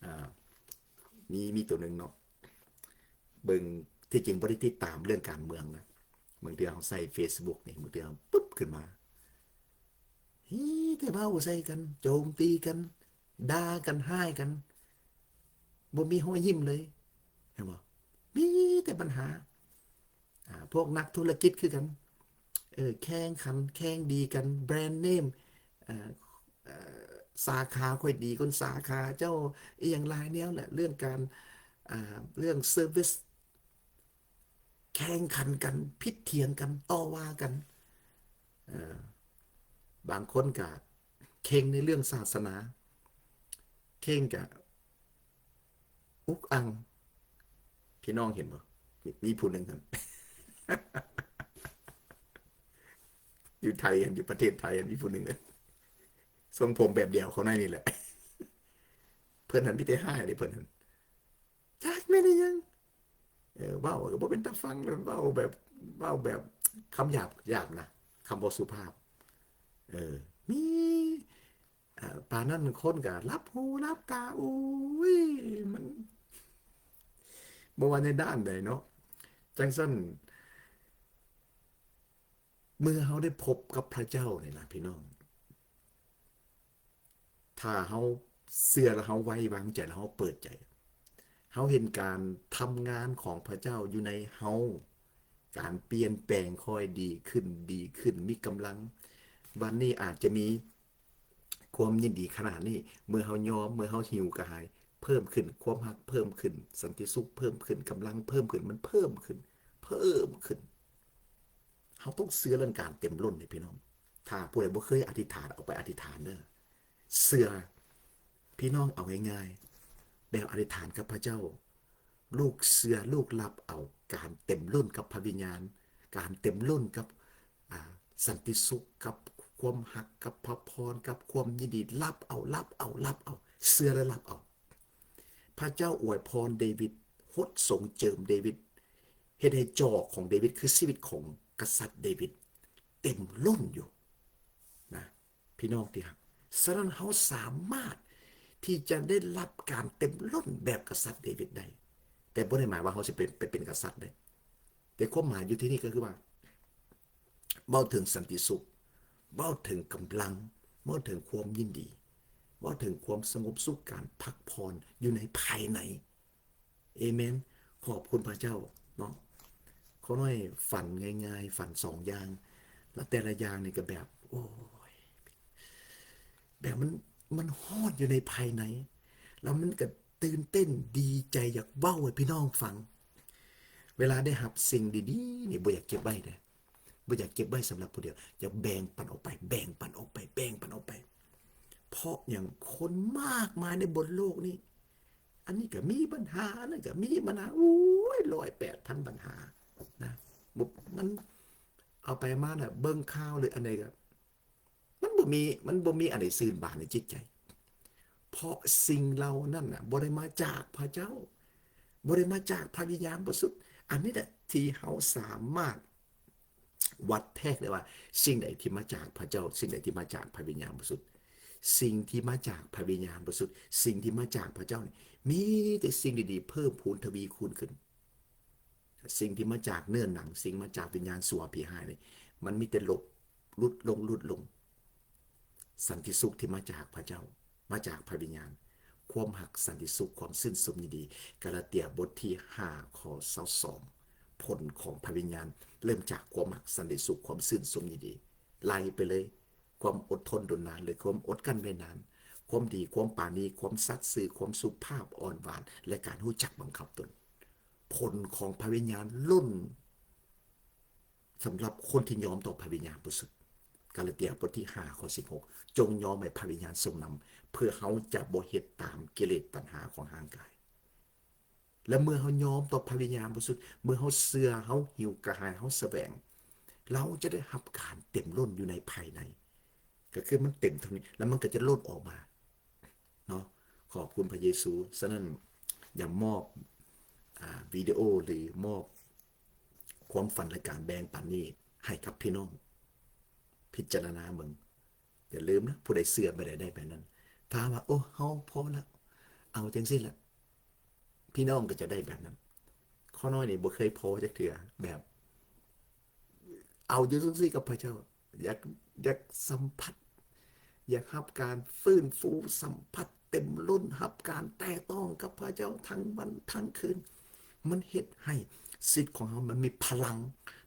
ອາ ມີ, ມີໂຕໜຶ່ງເນາະ, ເບິ່ງ, ທີ່ຈິງບໍ່ໄດ້ຕິດຕາມເລື່ອງການເມືອງນະ, ບາງເທື່ອເຮົາໃສ່ເຟສບຸກນີ້ ບາງເທື່ອປຶບຂຶ້ນມາ ມີແຕ່ເວົ້າໃສ່ກັນ, ໂຈມຕີກັນ, ດ່າກັນ, ຮ້າຍກັນ, ບໍ່ມີຮອຍຍິ້ມເລີຍ, ເຫັນບໍ່? ມີແຕ່ບັນຫາ. ອາ ພວກນັກທຸລະກິດຄືກັນ, ເອີ ແຂ່ງຂັນ, ແຂ່ງດີກັນ, ແບຣນເນມ, ເອີ ເອີ ສາຂາຂ້ອຍດີກວ່າສາຂາເຈົ້າ, ອີ່ຫຍັງຫຼາຍແນວແຫຼະ, ເລື່ອງການ, ອາ ເລື່ອງເຊີວິສ. ແຂ່ງຂັນກັນ, ຜິດຖຽງກັນ, ຕໍ່ວ່າກັນ. ເອີ ບາງຄົນກະເຄັ່ງໃນເລື່ອງສາສະໜາ, ເຄັ່ງກະອຸກອັ່ງ. ພີ່ນ້ອງເຫັນບໍ່? ມີ, ມີຜູ້ໜຶ່ງຫັ້ນ ຢູ່ໄທຫັ້ນ, ຢູ່ປະເທດໄທຫັ້ນ ມີຜູ້ໜຶ່ງຫັ້ນ ຊົງຜົມແບບດຽວເຂົາໃນນີ້ແຫຼະ. ເພິ່ນຫັ້ນມີແຕ່ຮ້າຍເດ້ ເພິ່ນຫັ້ນ. ຈັກແມ່ນອີ່ຫຍັງ, ເອີ ເວົ້າກໍບໍ່ເປັນຕາຟັງ, ເວົ້າແບບ, ເວົ້າແບບຄຳຫຍາບ, ຫຍາບນະ, ຄຳບໍ່ສຸພາບ. ເອີ ມີ ອາ ປານນັ້ນຄົນກໍຫຼັບຫູຫຼັບຕາ. ໂອ້ຍ ມັນ ບໍ່ວ່າໃນດ້ານໃດເນາະ, ຈັ່ງຊັ້ນ ເມື່ອເຮົາໄດ້ພົບກັບພະເຈົ້ານີ້ນະ ພີ່ນ້ອງ, ຖ້າເຮົາເຊື່ອ ແລ້ວເຮົາໄວ້ວາງໃຈ ແລ້ວເຮົາເປີດໃຈ, ເຮົາເຫັນການທຳງານຂອງພະເຈົ້າຢູ່ໃນເຮົາ, ການປ່ຽນແປງຄ່ອຍດີຂຶ້ນ, ດີຂຶ້ນ, ມີກຳລັງ. ວັນນີ້ອາດຈະມີຄວາມຍິນດີຂະໜາດນີ້, ເມື່ອເຮົາຍອມ, ເມື່ອເຮົາຫິວກະຫາຍເພີ່ມຂຶ້ນ, ຄວາມຮັກເພີ່ມຂຶ້ນ, ສັນຕິສຸກເພີ່ມຂຶ້ນ, ກຳລັງເພີ່ມຂຶ້ນ, ມັນເພີ່ມຂຶ້ນ, ເພີ່ມຂຶ້ນ. ເຮົາຕ້ອງເຊື່ອເລື່ອງການເຕັມລົ້ນເດ້ພີ່ນ້ອງ. ຖ້າຜູ້ໃດບໍ່ເຄີຍອະທິຖານ ເອົາໄປອະທິຖານເດີ. ເຊື່ອ ພີ່ນ້ອງ ເອົາງ່າຍໆ ແບບອະທິຖານກັບພະເຈົ້າ, ລູກເຊື່ອ ລູກຮັບເອົາການເຕັມລົ້ນກັບພະວິນຍານ, ການເຕັມລົ້ນກັບ ອາ ສັນຕິສຸກ, ກັບຄວາມຮັກ, ກັບພະພອນ, ກັບຄວາມຍິນດີ, ຮັບເອົາ, ຮັບເອົາ, ຮັບເອົາ, ເຊື່ອແລະຮັບເອົາ. ພະເຈົ້າອວຍພອນເດວິດ, ຫົດຊົງເຈີມເດວິດ, ເຮັດໃຫ້ຈໍຂອງເດວິດ ຄືຊີວິດຂອງກະສັດເດວິດ ເຕັມລົ້ນຢູ່ນະ ພີ່ນ້ອງທີ່ຮັກ. ສະນັ້ນເຮົາສາມາດທີ່ຈະໄດ້ຮັບການເຕັມລົ້ນແບບກະສັດເດວິດໄດ້, ແຕ່ບໍ່ໄດ້ໝາຍວ່າເຮົາຊິເປັນ ໄປເປັນກະສັດເດ້. ແຕ່ຄວາມໝາຍຢູ່ທີ່ນີ້ກໍຄືວ່າ ເວົ້າເຖິງສັນຕິສຸກ, ເວົ້າເຖິງກຳລັງ, ເວົ້າເຖິງຄວາມຍິນດີ, ເວົ້າເຖິງຄວາມສະຫງົບສຸກ, ການພັກຜ່ອນຢູ່ໃນພາຍໃນ. ເອເມນ. ຂອບຄຸນພະເຈົ້າເນາະ. ຂ້ານ້ອຍຝັນງ່າຍໆ, ຝັນສອງຢ່າງ, ແລະແຕ່ລະຢ່າງນີ້ກໍແບບ ໂອ້ຍ ແບບມັນ ມັນຮອດຢູ່ໃນພາຍໃນ, ແລ້ວມັນກໍຕື່ນເຕັ້ນດີໃຈ ຢາກເວົ້າໃຫ້ພີ່ນ້ອງຟັງ. ເວລາໄດ້ຮັບສິ່ງດີໆນີ້ ບໍ່ຢາກເກັບໄວ້ເດ້, ບໍ່ຢາກເກັບໄວ້ສຳລັບຜູ້ດຽວ, ຢາກແບ່ງປັນອອກໄປ, ແບ່ງປັນອອກໄປ, ແບ່ງປັນອອກໄປ. ເພາະຫຍັງ? ຄົນມາກມາຍໃນບົນໂລກນີ້, ອັນນີ້ກໍມີບັນຫາ, ອັນນັ້ນກໍມີບັນຫາ, ໂອ້ຍ ຮ້ອຍແປດພັນບັນຫານະ. ບໍ່ ມັນເອົາໄປມານະ, ເບິ່ງຂ່າວ ຫຼື ອັນໃດກໍ ມັນບໍ່ມີ ມັນບໍ່ມີອັນໃດຊື່ນບານໃນຈິດໃຈ, ເພາະສິ່ງເຫຼົ່ານັ້ນນະ ບໍ່ໄດ້ມາຈາກພະເຈົ້າ, ບໍ່ໄດ້ມາຈາກພະວິນຍານບໍລິສຸດ. ອັນນີ້ແຫຼະທີ່ເຮົາສາມາດວັດແທກໄດ້ວ່າ ສິ່ງໃດທີ່ມາຈາກພະເຈົ້າ, ສິ່ງໃດທີ່ມາຈາກພະວິນຍານບໍລິສຸດ. ສິ່ງທີ່ມາຈາກພະວິນຍານບໍລິສຸດ, ສິ່ງທີ່ມາຈາກພະເຈົ້ານີ້ ມີແຕ່ສິ່ງດີໆເພີ່ມພູນທະວີຄູນຂຶ້ນ. ສິ່ງທີ່ມາຈາກເນື້ອໜັງ, ສິ່ງມາຈາກວິນຍານຊົ່ວຜີຮ້າຍນີ້ ມັນມີແຕ່ລົບ ຫຼຸດລົງ ຫຼຸດລົງ. ສັນຕິສຸກທີ່ມາຈາກພະເຈົ້າ, ມາຈາກພະວິນຍານ, ຄວາມຮັກ, ສັນຕິສຸກ, ຄວາມຊື່ນຊົມຍິນດີ. ກາລາເຕຍບົດທີຫ້າ ຂໍ້ຊາວສອງ, ຜົນຂອງພະວິນຍານເລີ່ມຈາກຄວາມຮັກ, ສັນຕິສຸກ, ຄວາມຊື່ນຊົມຍິນດີ, ໄລ່ໄປເລີຍ. ຄວາມອົດທົນດົນນານ ຫຼື ຄວາມອົດກັ້ນໄວ້ນານ, ຄວາມດີ, ຄວາມປານີ, ຄວາມສັດຊື່, ຄວາມສຸພາບອ່ອນຫວານ ແລະ ການຮູ້ຈັກບັງຄັບຕົນ. ຜົນຂອງພະວິນຍານລົ້ນສຳລັບຄົນທີ່ຍອມຕໍ່ພະວິນຍານບໍລິສຸດ. ກາລາເຕຍບົດທີຫ້າ ຂໍ້ສິບຫົກ, ຈົ່ງຍອມໃຫ້ພະວິນຍານຊົງນຳ, ເພື່ອເຮົາຈະບໍ່ເຮັດຕາມກິເລດຕັນຫາຂອງຮ່າງກາຍ. ແລະ ເມື່ອເຮົາຍອມຕໍ່ພະວິນຍານບໍລິສຸດ, ເມື່ອເຮົາເຊື່ອ, ເຮົາຫິວກະຫາຍ, ເຮົາສະແຫວງ, ເຮົາຈະໄດ້ຮັບການເຕັມລົ້ນຢູ່ໃນພາຍໃນ. ກໍຄືມັນເຕັມເທົ່ານີ້ ແລ້ວມັນກໍຈະລົ້ນອອກມາເນາະ. ຂອບຄຸນພະເຢຊູ. ສະນັ້ນ ຢາກມອບ ອາ ວິດີໂອ ຫຼື ມອບຄວາມຝັນ ແລະ ການແບ່ງປັນນີ້ໃຫ້ກັບພີ່ນ້ອງພິຈາລະນາເບິ່ງ. ຢ່າລືມນະ, ຜູ້ໃດເຊື່ອແບບໃດໄດ້ແບບນັ້ນ. ຖ້າວ່າ ໂອ້ ເຮົາພໍລະ, ເອົາຈັ່ງຊີ້ລະ, ພີ່ນ້ອງກໍຈະໄດ້ແບບນັ້ນ. ຂ້ານ້ອຍນີ້ບໍ່ເຄີຍພໍຈັກເທື່ອ, ແບບ ເອົາຢູ່ຊື່ໆກັບພະເຈົ້າ, ຢາກ ຢາກສຳຜັດ, ຢາກຮັບການຟື້ນຟູ, ສຳຜັດເຕັມລົ້ນ, ຮັບການແຕະຕ້ອງກັບພະເຈົ້າທັງວັນທັງຄືນ. ມັນເຮັດໃຫ້ຊີວິດຂອງເຮົາມັນມີພະລັງ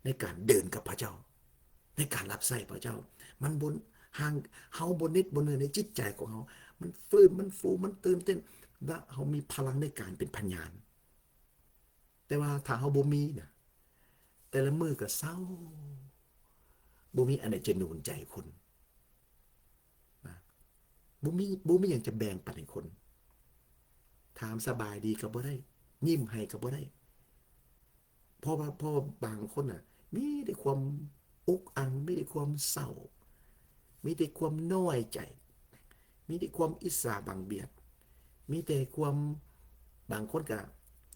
ໃນການເດີນກັບພະເຈົ້າ. ໃນການຮັບໃຊ້ພະເຈົ້າ. ມັນບໍ່ ຫາກເຮົາບໍ່ເໜັດບໍ່ເໜື່ອຍໃນຈິດໃຈຂອງເຮົາ, ມັນຟື້ນ, ມັນຟູ, ມັນຕື່ນເຕັ້ນ, ແລະ ເຮົາມີພະລັງໃນການເປັນພະຍານ. ແຕ່ວ່າຖ້າເຮົາບໍ່ມີນະ, ແຕ່ລະມື້ກໍເສົ້າ, ບໍ່ມີອັນໃດຈະໜູນໃຈຄົນນະ, ບໍ່ມີ, ບໍ່ມີຫຍັງຈະແບ່ງປັນໃຫ້ຄົນ. ຖາມສະບາຍດີກໍບໍ່ໄດ້, ຍິ້ມໃຫ້ກໍບໍ່ໄດ້. ເພາະວ່າ ເພາະວ່າບາງຄົນນະ ມີແຕ່ຄວາມອຸກອັ່ງ, ມີແຕ່ຄວາມເສົ້າ, ມີແຕ່ຄວາມນ້ອຍໃຈ, ມີແຕ່ຄວາມອິດສາບັງບຽດ, ມີແຕ່ຄວາມ ບາງຄົນກະ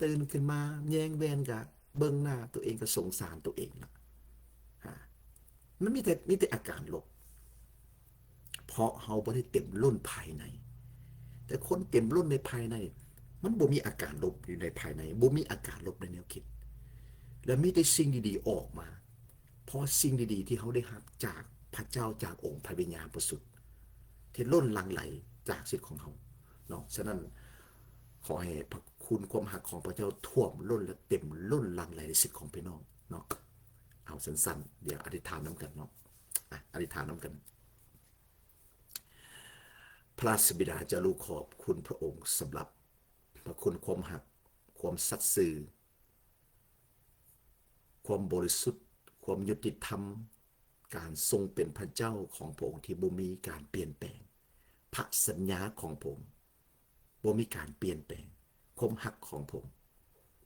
ຕື່ນຂຶ້ນມາແຍງແວ່ນ ກະເບິ່ງໜ້າຕົວເອງ ກະສົງສານຕົວເອງລະ. ຮະ ມັນມີແຕ່ ມີແຕ່ອາການລົບ. ເພາະເຮົາບໍ່ໄດ້ເຕັມລົ້ນພາຍໃນ. ແຕ່ຄົນເຕັມລົ້ນໃນພາຍໃນ ມັນບໍ່ມີອາການລົບຢູ່ໃນພາຍໃນ, ບໍ່ມີອາການລົບໃນແນວຄິດ, ແລະ ມີແຕ່ສິ່ງດີໆອອກມາ. ເພາະສິ່ງດີໆທີ່ເຮົາໄດ້ຮັບຈາກພະເຈົ້າ, ຈາກອົງພະວິນຍານບໍລິສຸດ ທີ່ລົ້ນຫຼັ່ງໄຫຼຈາກຊີວິດຂອງເຮົາເນາະ. ສະນັ້ນ ຂໍໃຫ້ພະຄຸນຄວາມຮັກຂອງພະເຈົ້າຖ້ວມລົ້ນ ແລະ ເຕັມລົ້ນຫຼັ່ງໄຫຼໃນຊີວິດຂອງພີ່ນ້ອງເນາະ. ເອົາ ສັ້ນໆ ດຽວອະທິຖານນຳກັນເນາະ. ອະ ອະທິຖານນຳກັນ. ພະລາຊະບິດາເຈົ້າ, ລູກຂອບຄຸນພະອົງສຳລັບພະຄຸນຄວາມຮັກ, ຄວາມສັດຊື່, ຄວາມບໍລິສຸດ, ຄວາມຍຸຕິທຳ, ການຊົງເປັນພະເຈົ້າຂອງພະອົງທີ່ບໍ່ມີການປ່ຽນແປງ, ພະສັນຍາຂອງພະອົງບໍ່ມີການປ່ຽນແປງ, ຄວາມຮັກຂອງພະອົງ.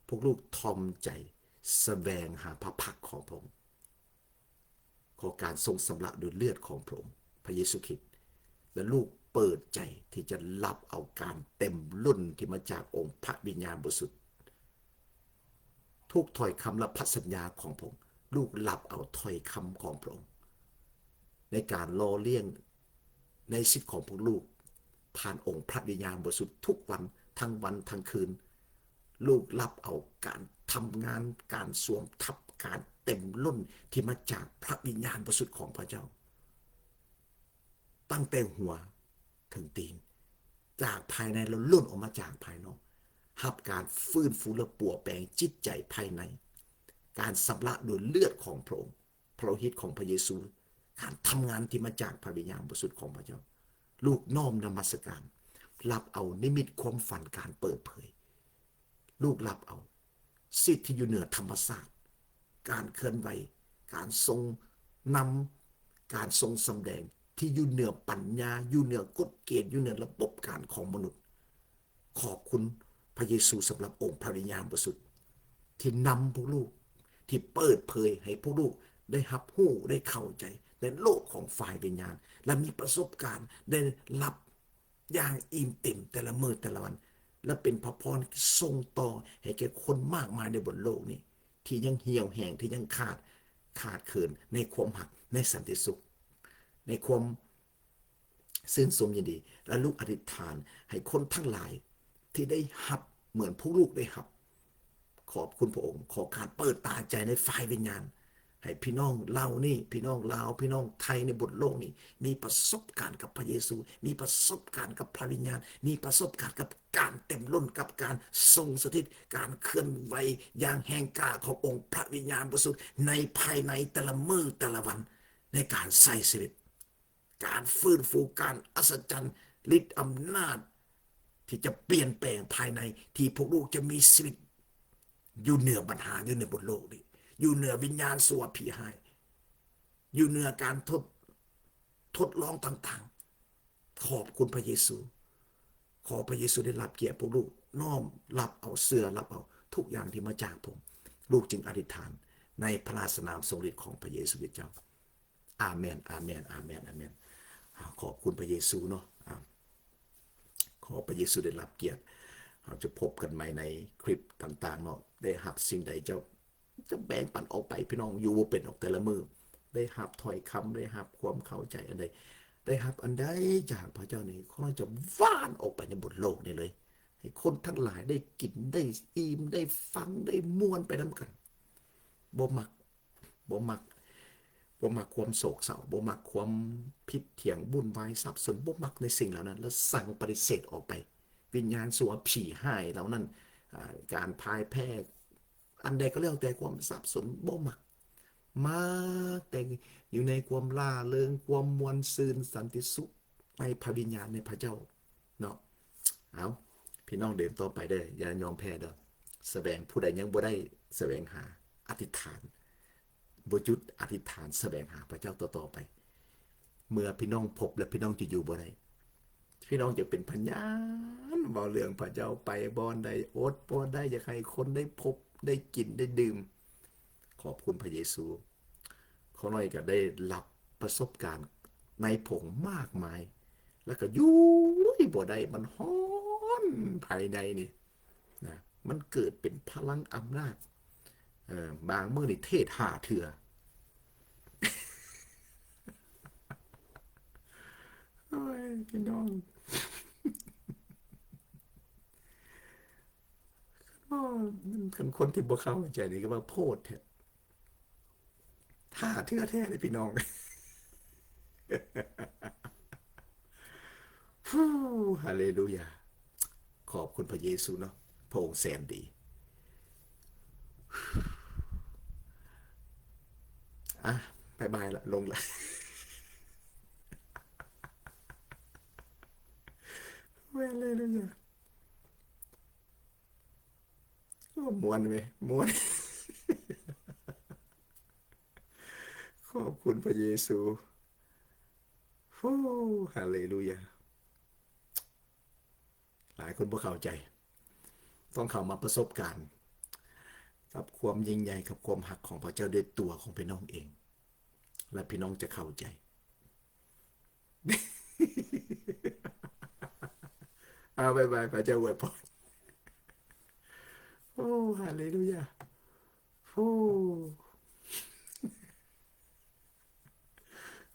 ພວກລູກຖ່ອມໃຈສະແຫວງຫາພະພັກຂອງພະອົງ. ຂໍການຊົງຊຳລະດ້ວຍເລືອດຂອງພະອົງ, ພະເຢຊູຄຣິດ, ແລະ ລູກເປີດໃຈທີ່ຈະຮັບເອົາການເຕັມລົ້ນທີ່ມາຈາກອົງພະວິນຍານບໍລິສຸດ. ທຸກຖ້ອຍຄຳ ແລະ ພະສັນຍາຂອງພະອົງ, ລູກຮັບເອົາຖ້ອຍຄຳຂອງພະອົງ ໃນການຫຼໍ່ລ້ຽງໃນຊີວິດຂອງພວກລູກ ຜ່ານອົງພະວິນຍານບໍລິສຸດທຸກວັນ, ທັງວັນທັງຄືນ. ລູກຮັບເອົາການທຳງານ, ການສວມທັບ, ການເຕັມລົ້ນທີ່ມາຈາກພະວິນຍານບໍລິສຸດຂອງພະເຈົ້າ. ຕັ້ງແຕ່ຫົວເຖິງຕີນ, ຈາກພາຍໃນແລ້ວລົ້ນອອກມາຈາກພາຍນອກ, ຮັບການຟື້ນຟູ ແລະ ປົວແປງຈິດໃຈພາຍໃນ, ການຊຳລະດ້ວຍເລືອດຂອງພະອົງ, ພະໂລຫິດຂອງພະເຢຊູ, ການທຳງານທີ່ມາຈາກພະວິນຍານບໍລິສຸດຂອງພະເຈົ້າ. ລູກນ້ອມນະມັດສະການ, ຮັບເອົານິມິດຄວາມຝັນ, ການເປີດເຜີຍ. ລູກຮັບເອົາສິດທີ່ຢູ່ເໜືອທຳມະຊາດ, ການເຄື່ອນໄຫວ, ການຊົງນຳ, ການຊົງສຳແດງທີ່ຢູ່ເໜືອປັນຍາ, ຢູ່ເໜືອກົດເກນ, ຢູ່ເໜືອລະບົບການຂອງມະນຸດ. ຂອບຄຸນພະເຢຊູສຳລັບອົງພະວິນຍານບໍລິສຸດ ທີ່ນຳພວກລູກ, ທີ່ເປີດເຜີຍໃຫ້ພວກລູກໄດ້ຮັບຮູ້, ໄດ້ເຂົ້າໃຈໃນໂລກຂອງຝ່າຍວິນຍານ ແລະ ມີປະສົບການໄດ້ຮັບ ຢ່າງອີ່ມເຕັມແຕ່ລະມື້ແຕ່ລະວັນ ແລະ ເປັນພະພອນສົ່ງຕໍ່ໃຫ້ແກ່ຄົນມາກມາຍໃນບົນໂລກນີ້ ທີ່ຍັງຫ່ຽວແຫ້ງ, ທີ່ຍັງຂາດ, ຂາດເຂີນໃນຄວາມຮັກ, ໃນສັນຕິສຸກ, ໃນຄວາມຊື່ນຊົມຍິນດີ. ແລະ ລູກອະທິຖານໃຫ້ຄົນທັງຫຼາຍທີ່ໄດ້ຮັບເໝືອນພວກລູກໄດ້ຮັບ. ຂອບຄຸນພະອົງ. ຂໍການເປີດຕາໃຈໃນຝ່າຍວິນຍານ ໃຫ້ພີ່ນ້ອງເຫຼົ່ານີ້, ພີ່ນ້ອງລາວ, ພີ່ນ້ອງໄທໃນບົນໂລກນີ້ ມີປະສົບການກັບພະເຢຊູ, ມີປະສົບການກັບພະວິນຍານ, ມີປະສົບການກັບການເຕັມລົ້ນ, ກັບການຊົງສະຖິດ, ການເຄື່ອນໄຫວຢ່າງແຮງກ້າຂອງອົງພະວິນຍານບໍລິສຸດ ໃນພາຍໃນແຕ່ລະມື້ແຕ່ລະວັນ ໃນການໃຊ້ຊີວິດ. ການຟື້ນຟູ, ການອັດສະຈັນ, ລິດອຳນາດທີ່ຈະປ່ຽນແປງພາຍໃນ, ທີ່ພວກລູກຈະມີຊີວິດຢູ່ເໜືອບັນຫາ, ຢູ່ເໜືອບົນໂລກນີ້, ຢູ່ເໜືອວິນຍານຊົ່ວຜີຮ້າຍ, ຢູ່ເໜືອການທົດ, ທົດລອງຕ່າງໆ. ຂອບຄຸນພະເຢຊູ. ຂໍພະເຢຊູໄດ້ຮັບກຽດພວກລູກ, ນ້ອມຮັບເອົາ, ເຊື່ອຮັບເອົາທຸກຢ່າງທີ່ມາຈາກພະອົງ. ລູກຈຶ່ງອະທິຖານໃນພະລາຊະນາມຊົງລິດຂອງພະເຢຊູຄຣິດເຈົ້າ. ອາເມນ, ອາເມນ, ອາເມນ, ອາເມນ. ອາ, ຂອບຄຸນພະເຢຊູເນາະ. ອາ, ຂໍພະເຢຊູໄດ້ຮັບກຽດ. ເຮົາຈະພົບກັນໃໝ່ໃນຄລິບຕ່າງໆເນາະ. ໄດ້ຮັບສິ່ງໃດ ເຈົ້າ, ເຈົ້າແບ່ງປັນອອກໄປ, ພີ່ນ້ອງຢູ່ບໍ່ເປັນດອກແຕ່ລະມື້. ໄດ້ຮັບຖ້ອຍຄຳ, ໄດ້ຮັບຄວາມເຂົ້າໃຈອັນໃດ, ໄດ້ຮັບອັນໃດຈາກພະເຈົ້ານີ້, ຂໍເຈົ້າຫວ່ານອອກໄປໃນບົນໂລກນີ້ເລີຍ. ໃຫ້ຄົນທັງຫຼາຍໄດ້ກິນ, ໄດ້ອີ່ມ, ໄດ້ຟັງ, ໄດ້ມ່ວນໄປນຳກັນ. ບໍ່ມັກ ບໍ່ມັກ, ບໍ່ມັກຄວາມໂສກເສົ້າ, ບໍ່ມັກຄວາມຜິດຖຽງວຸ້ນວາຍສັບສົນ, ບໍ່ມັກໃນສິ່ງເຫຼົ່ານັ້ນ ແລະ ສັ່ງປະຕິເສດອອກໄປ. ວິນຍານຊົ່ວ, ຜີຮ້າຍເຫຼົ່ານັ້ນ, ອາ, ການພ່າຍແພ້, ອັນໃດກໍແລ້ວແຕ່ຄວາມສັບສົນ, ບໍ່ມັກ. ມັກແຕ່ຢູ່ໃນຄວາມລ່າເລີງ, ຄວາມມ່ວນຊື່ນ, ສັນຕິສຸກໃນພະວິນຍານ, ໃນພະເຈົ້າເນາະ. ເອົາ, ພີ່ນ້ອງເດີນຕໍ່ໄປເດີ, ຢ່າຍອມແພ້ເດີ. ສະແຫວງ, ຜູ້ໃດຍັງບໍ່ໄດ້, ສະແຫວງຫາ, ອະທິຖານ. ບໍ່ຢຸດອະທິຖານສະແຫວງຫາພະເຈົ້າຕໍ່ໆໄປ. ເມື່ອພີ່ນ້ອງພົບແລ້ວ ພີ່ນ້ອງຈະຢູ່ບໍ່ໄດ້. ພີ່ນ້ອງຈະເປັນພະຍານເວົ້າເລື່ອງພະເຈົ້າໄປບ່ອນໃດ, ອົດບໍ່ໄດ້, ຢາກໃຫ້ຄົນໄດ້ພົບ, ໄດ້ກິນ, ໄດ້ດື່ມ. ຂອບຄຸນພະເຢຊູ. ຂ້ານ້ອຍກໍໄດ້ຮັບປະສົບການໃນພະອົງມາກມາຍ, ແລ້ວກໍຢູ່ບໍ່ໄດ້, ມັນຮ້ອນພາຍໃນນີ້. ນະ, ມັນເກີດເປັນພະລັງອຳນາດ. ເອີ, ບາງມື້ນີ້ເທດຫ້າເທື່ອ. ໂອ້ຍ, ພີ່ນ້ອງ, ຄັນວ່າ, ຄັນຄົນທີ່ບໍ່ເຂົ້າໃຈນີ້ກໍວ່າໂພດແທ້. ຫ້າເທື່ອແທ້ເດ້ພີ່ນ້ອງ. ຮູ້, ຮາເລລູຢາ. ຂອບຄຸນພະເຢຊູເນາະ, ພະອົງແສນດີ. ອ່ະ, ບາຍບາຍລະ, ລົງລະ. ຮາເລລູຢາ. ໂອ້, ມ່ວນເວີຍ, ມ່ວນ. ຄຸນພະເຢຊູ. ໂອ້ ຮາເລລູຢາ. ຫຼາຍຄົນບໍ່ເຂົ້າໃຈ. ຕ້ອງເຂົ້າມາປະສົບການກັບຄວາມຍິ່ງໃຫຍ່ ກັບຄວາມຮັກຂອງພະເຈົ້າດ້ວຍຕົວຂອງພີ່ນ້ອງເອງ ແລະ ພີ່ນ້ອງຈະເຂົ້າໃຈ. ເອົາ ບາຍບາຍ ພະເຈົ້າອວຍພອນ. ໂອ້ ຮາເລລູຢາ. ໂອ້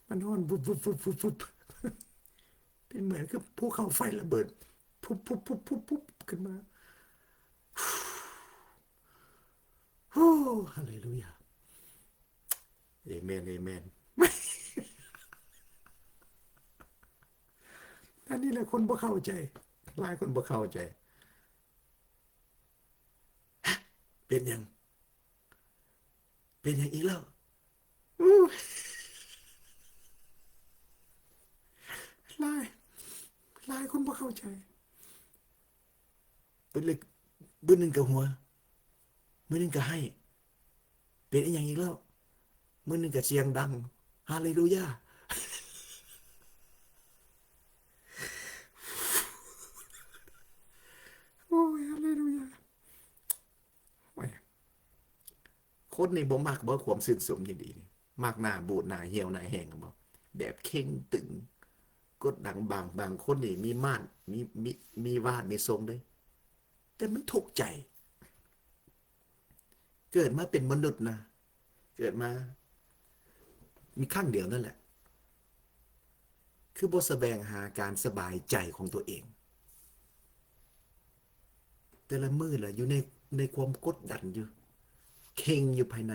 ມັນຮ້ອນວຸບໆໆໆໆ ເປັນເໝືອນຄືພູເຂົາໄຟລະເບີດ ພຸບໆໆໆ ຂຶ້ນມາ. ໂອ້ ຮາເລລູຢາ. ເອເມນ ເອເມນ. ອັນນີ້ແຫຼະຄົນບໍ່ເຂົ້າໃຈ, ຫຼາຍຄົນບໍ່ເຂົ້າໃຈ. ເປັນຫຍັງ? ເປັນຫຍັງອີກແລ້ວ? ໂອ້ຍ ຫຼາຍ ຫຼາຍຄົນບໍ່ເຂົ້າໃຈ. ບຶດເລັກ ບຶດໜຶ່ງກໍຫົວ, ບຶດໜຶ່ງກໍໄຫ້. ເປັນອີ່ຫຍັງອີກແລ້ວ? ມື້ໜຶ່ງກໍສຽງດັງ ຮາເລລູຢາ. ໂອ້ຍ ຮາເລລູຢາ. ໂອ້ຍ ຄົນນີ້ບໍ່ມັກບໍ່ຄວາມຊື່ນຊົມຍິນດີນີ້? ມັກໜ້າບູດໜ້າຫ່ຽວໜ້າແຫ້ງບໍ່? ແບບເຄັ່ງຕຶງ ກົດດັງ. ບາງ ບາງຄົນນີ້ມີມານ ມີ ມີ ມີວາດມີຊົງເດ້ ແຕ່ມັນທຸກໃຈ. ເກີດມາເປັນມະນຸດນະ ເກີດມາມີຄັ້ງດຽວນັ້ນແຫຼະ ຄືບໍ່ສະແຫວງຫາການສະບາຍໃຈຂອງຕົວເອງ? ແຕ່ລະມື້ລະຢູ່ໃນ ໃນຄວາມກົດດັນຢູ່ ເຄັ່ງຢູ່ພາຍໃນ.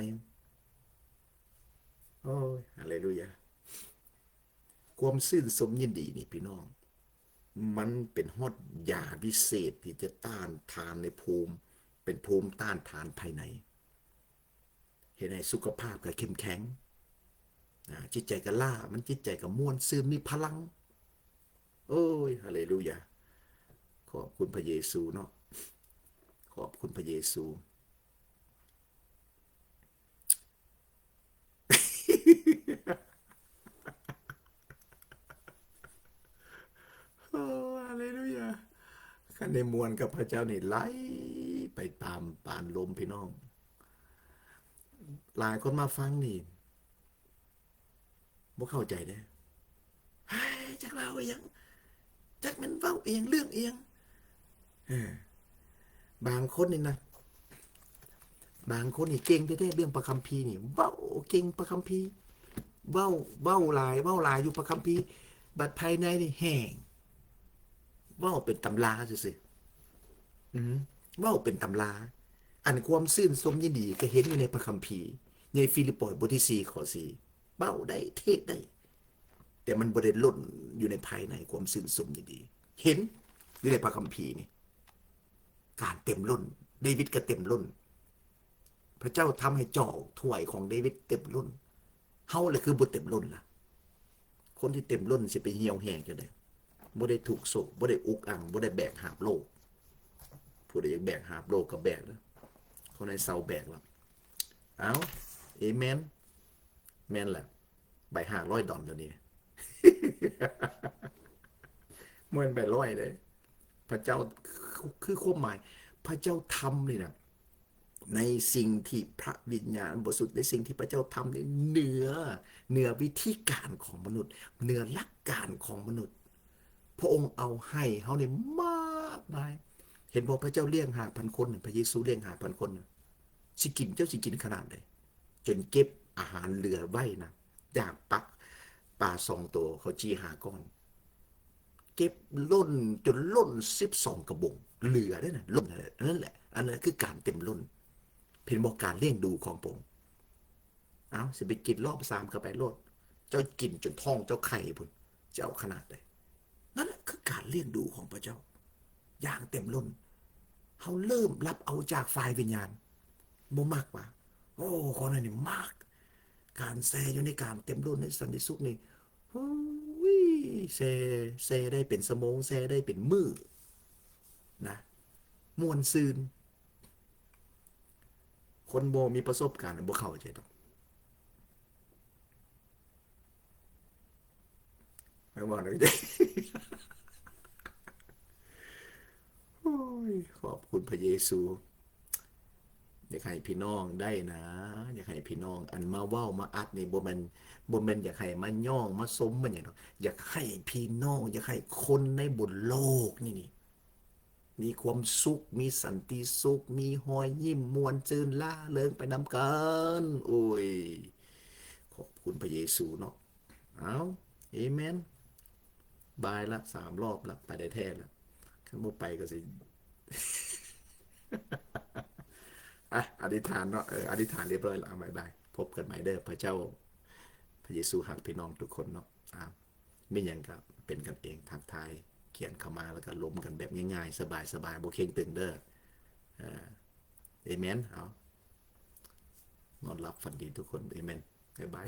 ໂອ້ຍ ຮາເລລູຢາ. ຄວາມຊື່ນຊົມຍິນດີນີ້ພີ່ນ້ອງ ມັນເປັນຮອດຢາວິເສດທີ່ຈະຕ້ານທານໃນພູມ ເປັນພູມຕ້ານທານພາຍໃນ ເຮັດໃຫ້ສຸຂະພາບກໍເຂັ້ມແຂງ ອາ ຈິດໃຈກໍລ້າ ມັນຈິດໃຈກໍມ່ວນຊື່ນ ມີພະລັງ. ໂອ້ຍ ຮາເລລູຢາ. ຂອບຄຸນພະເຢຊູເນາະ ຂອບຄຸນພະເຢຊູ. ໂອ້ ຮາເລລູຢາ. ຄັນໄດ້ມ່ວນກັບພະເຈົ້ານີ້ ໄຫຼໄປຕາມປານລົມພີ່ນ້ອງ. ຫຼາຍຄົນມາຟັງນີ້ ບໍ່ເຂົ້າໃຈເດ້. ເຮີ້ຍ ຈັກເວົ້າອີ່ຫຍັງ? ຈັກແມ່ນເວົ້າອີ່ຫຍັງ ເລື່ອງອີ່ຫຍັງ? ເອີ ບາງຄົນນີ້ນະ ບາງຄົນນີ້ເກັ່ງແທ້ໆ ເລື່ອງພະຄຳພີນີ້ ເວົ້າເກັ່ງພະຄຳພີ ເວົ້າ ເວົ້າຫຼາຍ ເວົ້າຫຼາຍຢູ່ພະຄຳພີ ບັດພາຍໃນນີ້ແຫ້ງ ເວົ້າເປັນຕຳລາຊື່ໆ. ອືມ ເວົ້າເປັນຕຳລາ. ອັນຄວາມຊື່ນຊົມຍິນດີກໍເຫັນຢູ່ໃນພະຄຳພີ ໃນຟີລິບປອຍບົດທີສີ່ ຂໍ້ສີ່ ເວົ້າໄດ້ ເທດໄດ້ ແຕ່ມັນບໍ່ໄດ້ລົ້ນຢູ່ໃນພາຍໃນ ຄວາມຊື່ນຊົມຍິນດີ ເຫັນຢູ່ໃນພະຄຳພີນີ້ ການເຕັມລົ້ນ. ເດວິດກໍເຕັມລົ້ນ ພະເຈົ້າທຳໃຫ້ຈອກຖ້ວຍຂອງເດວິດເຕັມລົ້ນ. ເຮົາລະຄືບໍ່ເຕັມລົ້ນລະ? ຄົນທີ່ເຕັມລົ້ນຊິໄປຫ່ຽວແຮງຈັ່ງໃດ? ບໍ່ໄດ້ທຸກໂສກ ບໍ່ໄດ້ອຸກອັ່ງ ບໍ່ໄດ້ແບກຫາບໂລກ. ຜູ້ໃດຢາກແບກຫາບໂລກກໍແບກເດີ ຄົນໃຫ້ເຊົາແບກລະ. ເອົ້າ ເອເມນ. ແມ່ນລະ ໃບຫ້າຮ້ອຍດອນດຽວນີ້ ບໍ່ແມ່ນໃບຮ້ອຍເດ້. ພະເຈົ້າ ຄືຄວາມໝາຍ ພະເຈົ້າທຳນີ້ນະ ໃນສິ່ງທີ່ພະວິນຍານບໍລິສຸດ ໃນສິ່ງທີ່ພະເຈົ້າທຳນີ້ເໜືອ ເໜືອວິທີການຂອງມະນຸດ ເໜືອຫຼັກການຂອງມະນຸດ. ພະອົງເອົາໃຫ້ເຮົານີ້ມາກມາຍ. ເຫັນບໍ່ ພະເຈົ້າລ້ຽງຫ້າພັນຄົນ ພະເຢຊູລ້ຽງຫ້າພັນຄົນ ຊິກິນ ເຈົ້າຊິກິນຂະໜາດໃດ? ຈົນເກັບອາຫານເຫຼືອໄວ້ນະ ຈາກປາ ປາສອງໂຕ ເຂົ້າຈີ່ຫ້າກ້ອນ ເກັບລົ້ນຈົນລົ້ນສິບສອງກະບົງ ເຫຼືອເດ້ນະ ລົ້ນນັ້ນແຫຼະ. ອັນນັ້ນແຫຼະ ອັນນັ້ນຄືການເຕັມລົ້ນ. ເຫັນບໍ່ ການລ້ຽງດູຂອງພະອົງ. ເອົ້າ ຊິໄປກິນລອບສາມກໍໄປໂລດ ເຈົ້າກິນຈົນທ້ອງເຈົ້າໄຂ່ພຸ້ນ ເຈົ້າເອົາຂະໜາດໃດ? ນັ້ນແຫຼະຄືການລ້ຽງດູຂອງພະເຈົ້າຢ່າງເຕັມລົ້ນ. ເຮົາເລີ່ມຮັບເອົາຈາກຝ່າຍວິນຍານ ບໍ່ມັກວ່າ ໂອ້ ຂອງນັ້ນນີ້ມັກ ການແຊ່ຢູ່ໃນການເຕັມລົ້ນໃນສັນຕິສຸກນີ້ ໂອ້ຍ ແຊ່ ແຊ່ໄດ້ເປັນຊົ່ວໂມງ ແຊ່ໄດ້ເປັນມື້ນະ ມ່ວນຊື່ນ. ຄົນບໍ່ມີປະສົບການບໍ່ເຂົ້າໃຈດອກ. ເວົ້າແນວ ໂອ້ຍ ຂອບຄຸນພະເຢຊູ. ຢາກໃຫ້ພີ່ນ້ອງໄດ້ນະ ຢາກໃຫ້ພີ່ນ້ອງ ອັນມາເວົ້າມາອັດນີ້ ບໍ່ແມ່ນ ບໍ່ແມ່ນຢາກໃຫ້ມາຍ້ອງມາຊົມມາຫຍັງດອກ. ຢາກໃຫ້ພີ່ນ້ອງ ຢາກໃຫ້ຄົນໃນບົນໂລກນີ້ນີ້ ມີຄວາມສຸກ ມີສັນຕິສຸກ ມີຮອຍຍິ້ມ ມ່ວນຊື່ນລ່າເລີງໄປນຳກັນ. ໂອ້ຍ ຂອບຄຸນພະເຢຊູເນາະ. ເອົາ ເອເມນ. ບາຍລະ ສາມລອບລະ ໄປໄດ້ແທ້ລະ. ຄັນບໍ່ໄປກໍຊິ ອ່ະ ອະທິຖານເນາະ. ເອີ ອະທິຖານຮຽບຮ້ອຍລະ. ບາຍບາຍ. ພົບກັນໃໝ່ເດີ. ພະເຈົ້າ ພະເຢຊູຮັກພີ່ນ້ອງທຸກຄົນເນາະ. ອ່າ ມີຫຍັງກໍເປັນກັນເອງ ທັກທາຍ ຂຽນເຂົ້າມາ ແລ້ວກໍລົມກັນແບບງ່າຍໆ ສະບາຍໆ ບໍ່ເຄັ່ງຕຶງເດີ. ເອີ ເອເມນ. ເອົາ ນອນຫຼັບຝັນດີທຸກຄົນ. ເອເມນ. ບາຍບາຍ.